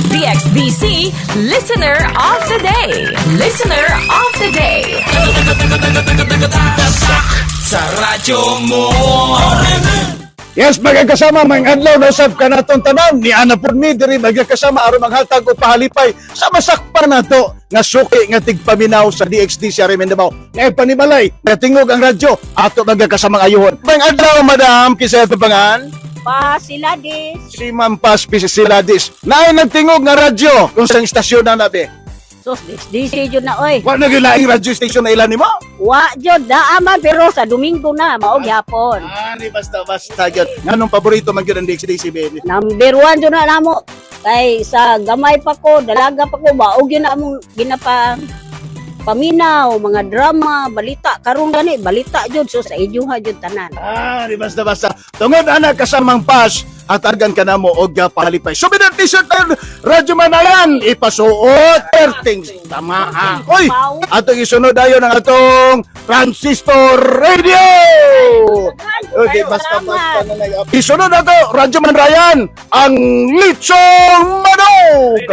DXDC Listener of the Day. Listener of the Day. Sa radyo mo. Yes, mga kasama, mga adlaw na usab kanatong tanan ni ana pud mi diri, mga kasama, aron maghatag og pahalipay sa masakpan nato nga suki nga tigpaminaw sa DXDC Mindanao. Ngay panimalay, natingog ang radyo ato, mga kasamang ayuhon. Mga adlaw, madam, kinsa ato pangan? Pasiladis. Si Ma'am Paz Siladis. Naay nagtingog nga radyo kung sa istasyon na nabi. Sus, DC jud na oy. Wa na gyud laing radyo station na ilan nimo? Wa jud naa man, pero sa Domingo na mao gyapon. Ah, ni basta basta gyud. Nganong paborito man gyud ang DXDC, baby? Number one jud na namo. Kay sa gamay pa ko, dalaga pa ko, mao gyud na among ginapa paminaw, mga drama, balita karon gani, balita jud, so sa inyuha jud tanan. Ah, di basta basta. Tungod ana kasamang Pas at argan ka na mo og pahalipay. Souvenir T-shirt tayo, Radyo Manayan, ipasuot. Pertings, tama ah. Oy, atong isunod ayon ang atong Transistor Radio. Okay, basta basta na lang. Isunod na to, Radyo Manrayan, ang Litsong Manok.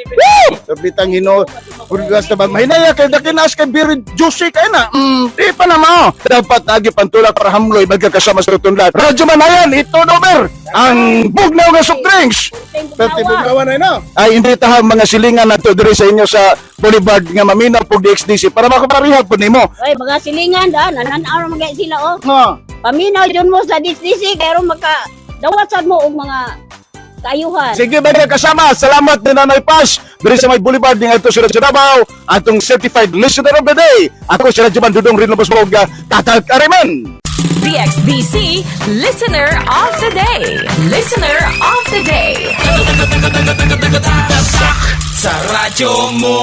Woo! Sabitang hino. Basta ba mahinaya kay dakinas kay very juicy kay na. Di pa na mao. Dapat agi pantulak para hamloy magkakasama sa tunlan. Radyo Manayan, ito nomer ang bugnaw nga soft drinks. Pwede bugnawan na ino. Ay hindi taha mga silingan nato diri sa inyo sa Boulevard nga maminaw pug DXDC para makaparihag pud nimo. Oy, mga silingan da, nananaw man gay sila oh. No. Paminaw jud mo sa DXDC kay aron maka dawat sad mo og mga kaayuhan. Sige mga kasama, salamat ni Nanay Paz diri sa may Boulevard ning ato sila sa Davao, atong certified listener of the day. Ako si Radyo Man Dudong Rinobos Boga, Tatag Ariman. DXDC Listener of the Day. Listener of the Day. Sa radyo mo.